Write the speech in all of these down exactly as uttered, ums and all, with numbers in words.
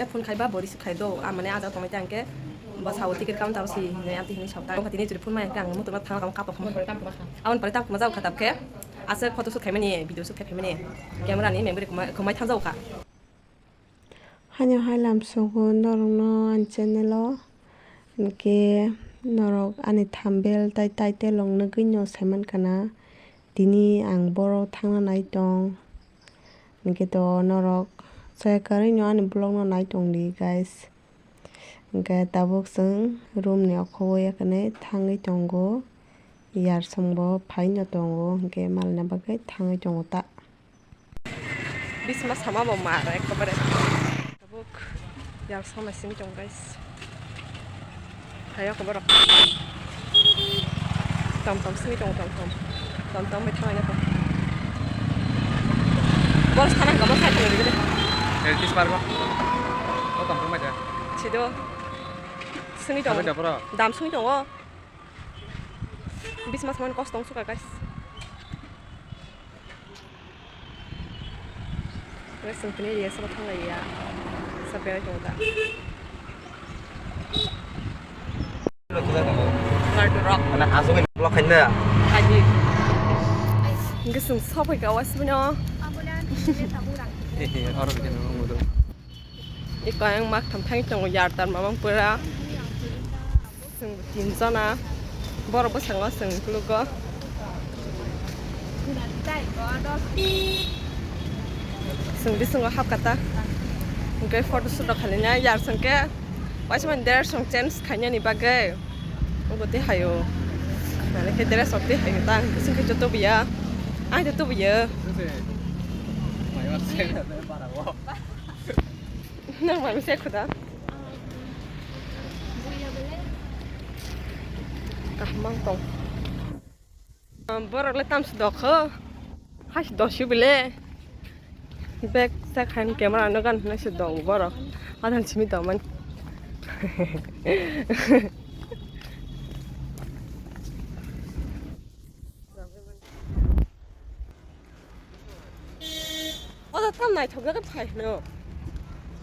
Phone khai ba bo receive khai do, a mane a jaga tongmai tang khe bo sao ticket counter o si hinwi amtwi hinwi sao ta. Tini juri phone mai ang mutu ma thang kap kap. Aboni pore tam kuma jao khatab khe asa photo shoot khai mani, video shoot khai mani camera ni memory kumai kumai thang jao kha. Haino hai lamsogo norokno ani channel o, hinkhe norok ani thumbnail tai title rok nugwi no saiman kana. Tini ang boro thangna nai tong. Hinkhe to norok chaya kwrwi no ani vlog no nai tong di, guys. Hinkhe tabuk chwng room ni okhobo yakarwi thangwi tongo. Yarsong bo phaino tongo, hinkhe malna bagwi thangwi tongo ta. Bisma sama bo mar ekbare. Tabuk yarsong na simi tong, guys. Hayo ko borok. Tom tom simi tong, tom tom. Tom tom bai thangna ko. Bor sana ko bor sai thangna ko. Eltis pargo. O tom tom bai da. Chido. Simi tong. Dam simi tong o. Bisma sama kosto tong suka, guys. Wes song tini dia sama thang ya. Sa berai tong ta. Ngardu rock. Ana asung ni block khaina. Aji. Ngi sung sopai ka was bino. Oro bikin mudo. Iko ang mak tham thang tongo yar tar mamang pura. Chwng tin jona. Borok bwskango chwng khulugo. Chwng bisingo hapkha ta. Hwnkhe photo shoot rok khainai yar chwng khe waisa mani dress rok change khainani bagwi. Obo tei hayo. Mane khe dress rok tei hayo ta. Bising khe joto buya. Ai joto buya. Nang mami se khuda. Kaham mang tong. Borok le tamsi dokho. Hais dosi bile. Bek sak han camera no gan hwnwi se dong borok. Adang simi tongmani. Oda tam naithok jak phai hwno.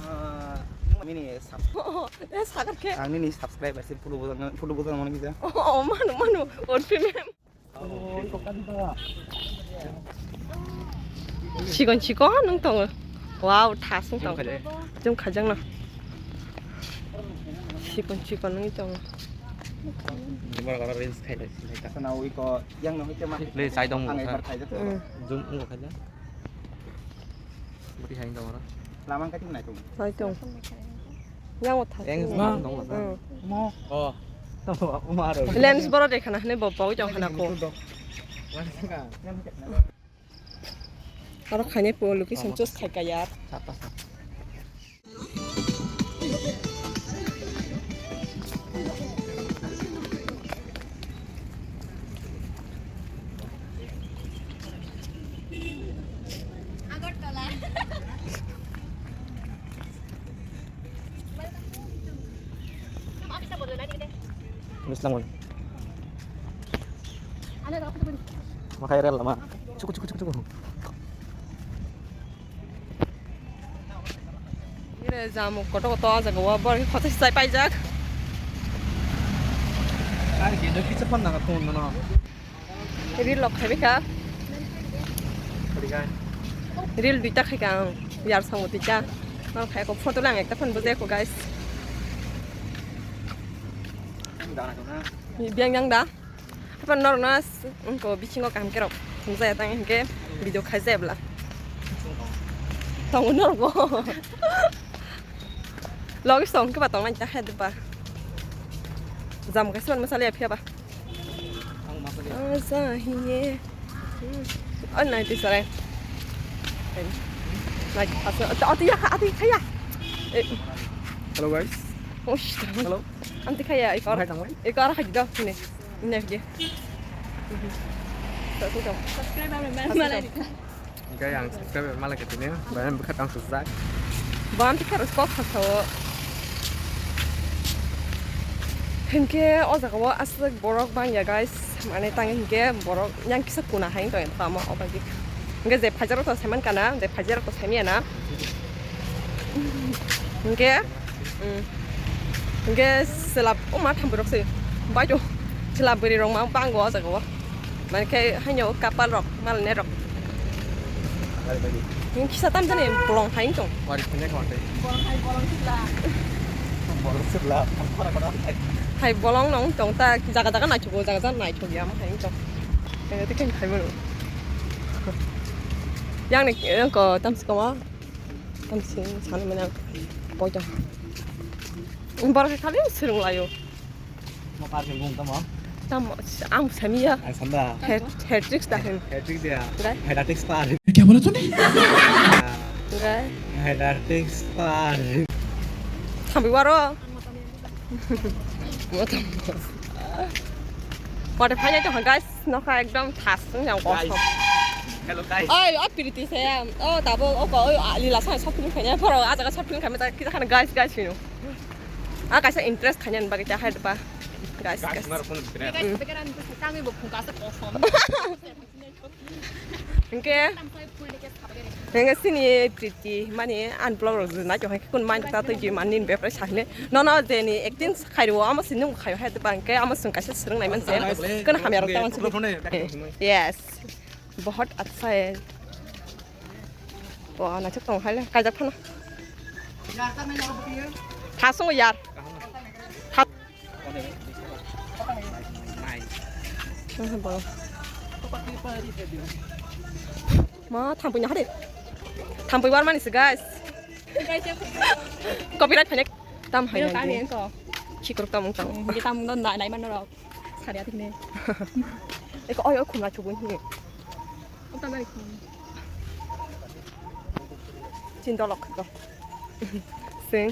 Ah, nini sub- Oh, eh, sagar khe. Ang nini subscriber se photo bujang, photo bujang mano kisa. Oh, oh, mano, mano, on payment. Chikon chikon nung tongo. Wow, thas nung tongo. Jum khajak. Jum khajak no. Chikon chikon nung tongo. Jumar kara reels khai lai, khai ta. Sana ui ko yang no hoi te ma. Le chai dong mo. Ang ekbar khai jato. Hmm. Jum ungo khai ja. Buri hai dong ora. Lamang kating nai tung. Nai tung. Yang o thas. Yang nung. Yang dong mo. Hmm. Mo. Oh. Tamo umaro. Lens boro de khana hne bo pau jong khana ko. Wani ka. Aro khainai po location choose khai ka yar. Agartala. Bislang. Makai rel lama. Cukup, cukup, cukup, cukup. Ire jamu koto koto aja go bor koto sai paijak. Ari gendo kicha pan na ko no. Reel lok khai bika. Reel duita khai ka ang. Yar sango duita. Nang khai ko photo lang ekta phone bujai ko guys. Biang yang da. Hapan norokno s-, wngkha bisingo kaham khe rok nukjaya tang hinkhe video khaijaya bwla. Tongo norokbo. Logi song khe ba tongnai ta hai ba. Jam kaisa man masali aphiya ba. Aja hiye. Hmm. Oh, nai ti sarai. Nai asa ati ya ati khaya. Eh. Hello guys. Oh, shit. Hello. Anti khaya ikor. Hai tangwai. Ikor hai do ne. Nefge. Subscribe malai. Hingke ang subscribe malai ke tini, bayam bwkha tang sujak. Bam tikha rok kok kha sao. Hingke o jaga o aswk borok bang ya guys, mane tang hingke borok yang kisa kuna hai tong tamo o bagi. Hingke je phajar rok to saiman kana, je phajar rok to saimya na. Hingke, mm, hingke selap, o ma thamborok se, bai do, selap bwrwi rok ma bango o jaga o, mane khe haino kapal rok, mal ne rok. Hing kisa tam jani bolong hai wng tong. Wari phunai kha tei. Bolong hai bolong sibla. Bolong sibla. Hai bolong nong tong ta jaga jaga naithok jaga jaga naithok ya ma hai wng tong. Tei tei khe hai mano. Yang ni ko tam si ko ma. Tam si sana mana ko tong. Borok khe khali swrwng laio. Mo parking room tamo? Tamo, ang samiya. Ang sanda. Hat-, hat-trick da hin. Hat-trick dia. Gai? Hat-trick star. Kya bola tune? Gai? Hat-trick star. Thambi waro. Wate phai to guys, nokha ekdom thas wng yang Guys. Kosom. Hello guys. Oi, o piriti saya. O tabo o ko o lila sa short film khaina poro a jaga short film khaima ta kisa khana guys guys hino. A kaisa interest khaina bagwi ta hai ba. Guys, guys. Guys, mar phone bikra. Guys, bikra ni sa tangwi bo phung kasa kosom. Hingke, hingke sini Priti mani unfollow rok jwnai tong hai kun main ta twi ji mani bepre sakne. No, no, jeni acting khairo amo sini nung khayo hai bang ke amo sung kaisa swrwng nai man jen. Kun hamya rok ta man sini. Yes. Bahut acha hai. Bo na chak tong hai le kaijak phano. Thasung yar. Tha- Ma thampui na hade. Thampui war mani se guys. Copyright phanek. Tam hai. Tam yang ko. Chikrok tam tam. Di tam no nai man rok. Sari atik ne. Eko oi oi khumla chubun hi. Tam dari khum. Chin dolok ko. Sing.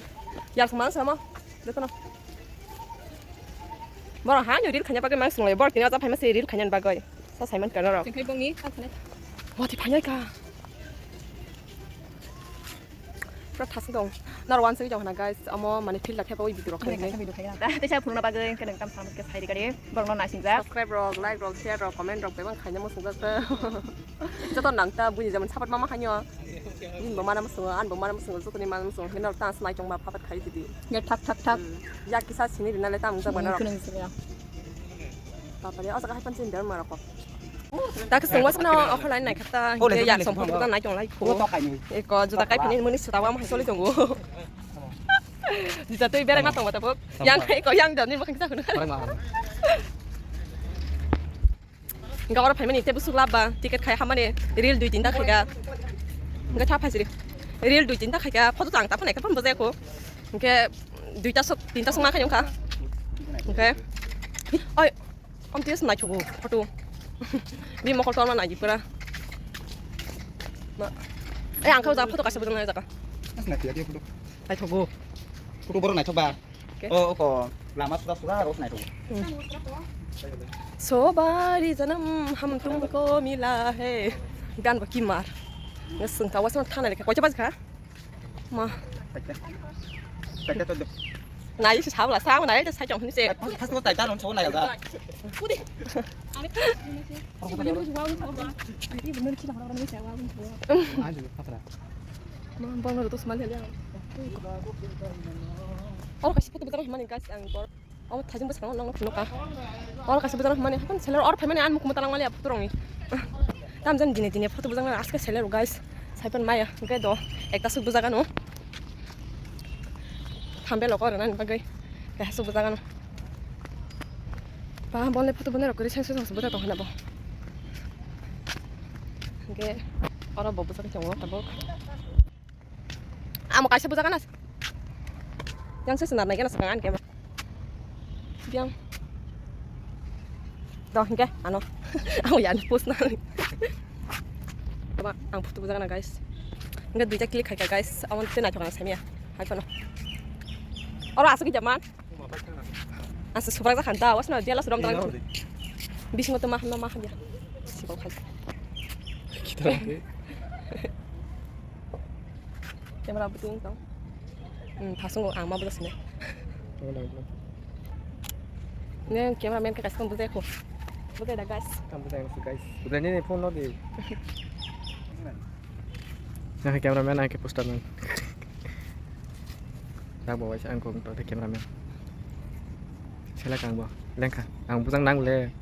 Yar khum man sama. Jotono. Borok ha nw reel khaina bagwi mang swnglai. Borok tini o jaga phaima se reel khaina bagwi. Sa Simon Kanaro. Sing khai bongni ta thane. Wati phainai ka. Pura thasung dong. Naro wansugwi tong hana guys. Amo mane field la thepa wi video rok khainai. Video khaina ta. Teisa phunukna bagwi hwnkhe nang tam samut khe sai rikari. Borok no naising jak. Subscribe rok, like rok, share rok, comment rok bebak khaina muchung jak. Joto nang ta buini jemon support mama khainyo. Bini bo mana muchungo, ani bo mana muchungo, jotoni mana muchungo, hino ta swlai tongma phapat khai didi. Ya thak thak thak. Hmm. Ya kisa sini rina le ta mung jak bana rok. Kunung sini ya. Tapare o jaga hai pan chin der ma rok. Ta ke sungwa sano offer line nai khata. Oh, ya song phone ta nai tong lai ko. Eko juta kai phini muni suta wa ma soli tongo. Juta tei bereng atong bata bok. Yang kai ko yang dam ni makhang sa khuna. Hingke oro phaimani tei bwswk lab ba ticket khai hamani reel dui tinta khaika. Hingke tha phaisiri reel dui tinta khaika photo tang ta phunai khe phone bwjai kho. Hingke duita sok tinta sok ma khai wngkha. Hingke oi om tei naithogo photo. Bini mokol torma nai pura. Ma ai ang kha photo kaisa bwjak nai jaka. Naithogo. Photo borok naithok ba. Okay. O, oko lama sura sura aro sinai tongo. Sobari janam ham tumko mila hai. Gan ba kimar. Ngasung ka wasan thana lekha. Kocha bajkha? Ma. Taita to. Nai si sabla sa nai ta sai chong ni se. Pas lo taita non so nai ga. Kudi. Ani khatra. Ma bang ro to smal ya. Oro kaisa photo bwjak mani guys ang bor. Omo thajin bwskango nokno phunukha. Oro kaisa bwjak mani hapan seller oro phaimani ani mukhumu talang mali photo rokni. Tamjani dine dine photo bwjak mani aske seller guys. Saipan maya hwnkhe do ekta swk bwjak ano. Thambe logo rwnani bagwi kaisa swk bwjak ano. Ba bonle photo bonai rok kwrwi seng seng bwjak tongkha na bo. Hwnkhe oro bo bwjak tongo tabuk. Amo kaisa bwjak na. Yang se senar nai gana sakang an kema. Yang. Do hingke ano. Amo yan post na. Tama ang photo bwjak na guys. Hingke duita click khaika guys. Amo te naithok na samya. Hai kono. Oro asuk jaman. Asa subrak jakhan ta, wasna dia la suram tarang. Bisingo to ma hamna ma hamya. Sibok khai. Kita. Camera buting tong. Hmm, thasung ang ma bwsne. Ne cameraman ka kasang bwsai ko. Bwsai da guys. Kam bwsai guys. Bwsai ni phone no di. Nah, cameraman ang ke poster man. Dak bo waisa ang kok tongkha cameraman. Selak ang bo lengkha. Ang bujang nang le.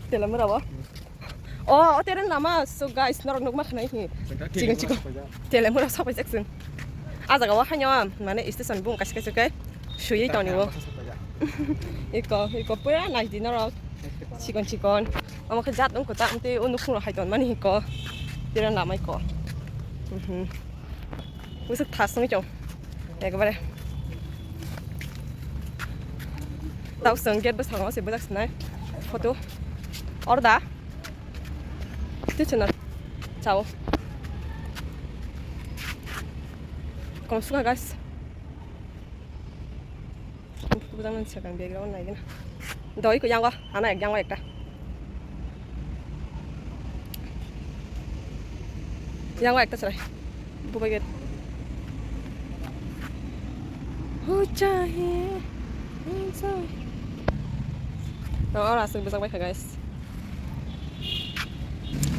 Telemura bo. Oh, oh, teren lama. So guys, norok nukma khanai hi. Chikon chikon. Telemura sapai jak chwng. Ah jaga o haino mane station bung kaisa kaisa khe suyui toni o. Iko, iko pura nai di norok. Chikon chikon. Omo khe jat wngkha ta, amtwi o nukhung rok hai ton mani iko. Teren lama iko. Mhm. Bwswk thas wngwi chong. Ekbare. Tau chwng gate bwskango se bwjak sinai. Photo. Order. Tei chwngno chao. Kom suka guys. Bujang nang sakang background nai gana. Doi ko yango, ana ek yango ekta. Yango ekta chwrai. Bubai get. Ho chahe, ho chahe. No, ora aswk bujak bai kha guys.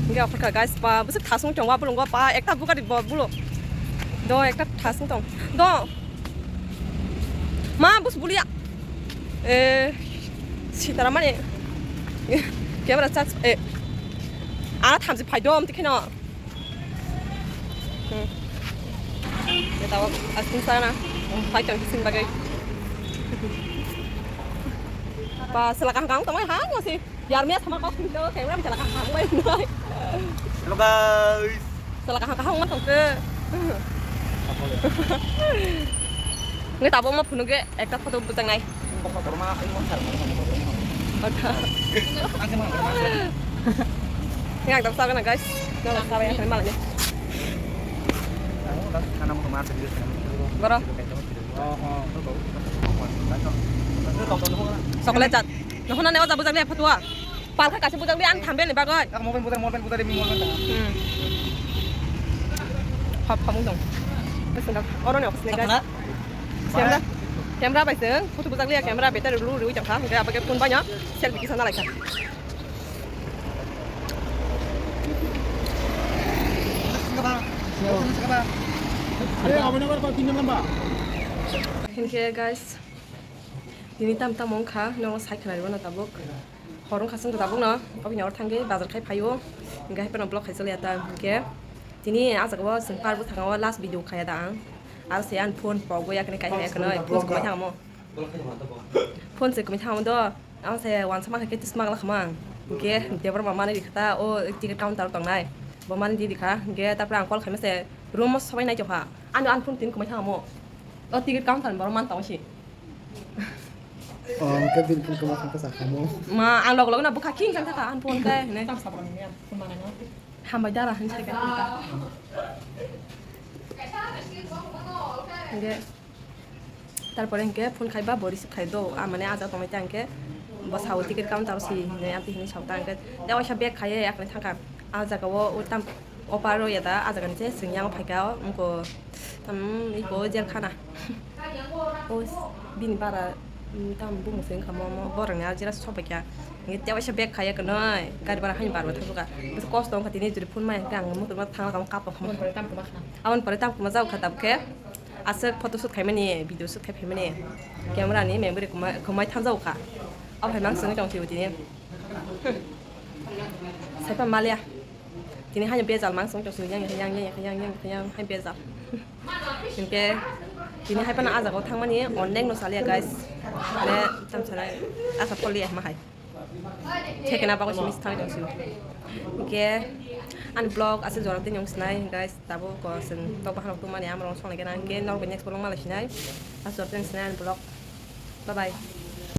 Hingke okhorkha guys, pa bwswk thasung chongwa bolongo pa ekta bukari bo bulo. Do ekta thasung tong. Do. Ma bus bulia. Eh, sitara mani. Camera charge eh. Ana thamsi phai dom tikheno. Hmm. Beta asung sana. Phai tong kisin bagai. Pa selaka kang tong ha ngosi. Yar mia sama kau sini tuh, kayak orang salah kaham gue ini. Hello guys. Salah kaham kaham mah tongke. Nggak tahu mau bunuh ke, ekta foto bujang nai. Oke. Ini agak sabar na guys. Nggak sabar ya, malah nih. Bro. Chocolate chat. Nohona ne oja bujang le photo a. Palkha kaisa bujang di ang thambe ni bagoi. Mobile bujang, mobile bujang, mobile. Hmm. Hap hamung dong. Bes dong. Oro ne office ne guys. Camera. Camera bai seng. Photo bujang le camera battery lu lu jang kha. Hingke abage phone banya. Selfie kisa na lai kha. Hingke guys. Tini tam tam wngkha, no sai khwlai rwna tabuk. Hor wngkha chwng tabuk no, obini or thangwi bazar khai phaio. Hingke hai phano vlog khai chaliya ta hingke. Tini ah jaga o chwng par bwskango last video khaya da ang. Aro se ang phone pogwi yakni kai yakno phone se kwmai thangmo. Phone se kwmai thangmo do. Ang se wansa ma khe tisma gala khamang. Hingke debra ma mani rikha ta o ticket counter tongnai. Bo mani di rikha. Hingke tapra ang call khaima se room o sobai nai tokha. Ano ang phone tin kwmai thangmo. O ticket counter ni borok man tong si. Oh, hingke bini phone kwma thangkha sa kamo. Ma, ang log log na bwkha king jang thaka, ang phone kai hwnwi. Hambai dara hwnwi sai ka. Hingke, tarpore hingke phone khaiba bo receive khai do, ah, mane ah jaga tongmai ta hingke bo sao ticket counter si hwnwi amtwi hwnwi sao ta hingke, tei waisa bag khaiye yakni thangkha. Ah jaga o, o tam, o paro ya da, ah jaga ni se chwng yang phaikha, wngkha, tam, iko jel khana. O bini bara, mm, tam bumung se wngkha mo, mo, borok ni ah jera sok bai kha. Hingke tei waisa bag khaiye kwnoi, gari bara hani barbo thangkha. Bwswk kosto wngkha tini juri phone maya hingke ang motor ma thangna kamo kap rok kamo. Aboni pore tam kwma jao kha tabuk khe. Aswk photo shoot khaimani, video shoot khai phaimani. Camera ni memory kwma-, kwmai thangjao kha. Abo hai mang songwi tong tini. Saipan maliya. Tini haino bejal mang song tong yang yang yang yang yang yang yang hai bejal. Hingke tini hai phano ah jaga o thangmani onek no saliya guys. Mane tam sanai asa pholiya ma hai. Thekena bago simi thang tong sio. Hingke ani vlog asa jora tini wng sinai guys. Tabuk ko chwng tok bahan rok tongmani amrong song lai kena hingke norok next vlog malai sinai. Asa jora tini sinai ani vlog. Bye bye.